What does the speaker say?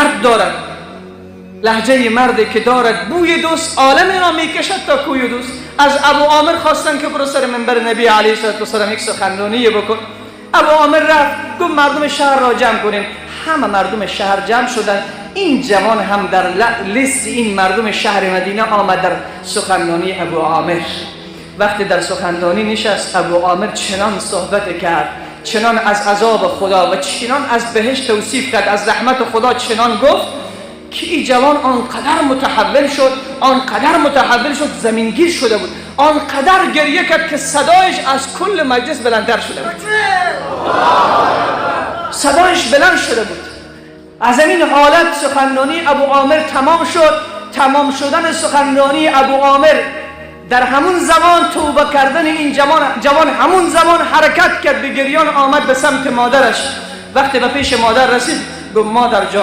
Мард дорад, лаҳҷаи марде ки дорад бӯи дӯст, оламе ро мекашад то кӯи дӯст. Аз Абу Омир хостанд, ки برو سر منبر نبی علیه الصلاة یک سخنرانی بکن. Абу Омир рафт, гуфт: «Мардуми шаҳрро ҷамъ кунем.» Ҳама мардуми шаҳр ҷамъ шуданд. Ин ҷавон ҳам дар листи ин мардуми шаҳри Мадина омад дар суханронии Абу Омир. Вақте дар суханронӣ нишаст, Абу Омир чунон суҳбат кард, чунон аз азоби Худо ва чунон аз биҳишт тавсиф кард, аз раҳмати Худо чунон гуфт, ки ин ҷавон он қадар мутаҳаввил шуд, он қадар мутаҳаввил шуд, замингир шуда буд, он қадар гиря кард, ки садояш аз кулли маҷлис баландтар шуда буд, садояш баланд шуда буд. Аз ҳамин ҳолат суханронии Абу Омир тамом шуд. Тамом шудани суханронии Абу Омир, дар ҳамун замон тавба кардани ин ҷавон. Ҷавон ҳамун замон ҳаракат кард, ба гирён омад ба самти модараш. Вақте ба пеши модар расид, гуфт: «Модарҷон».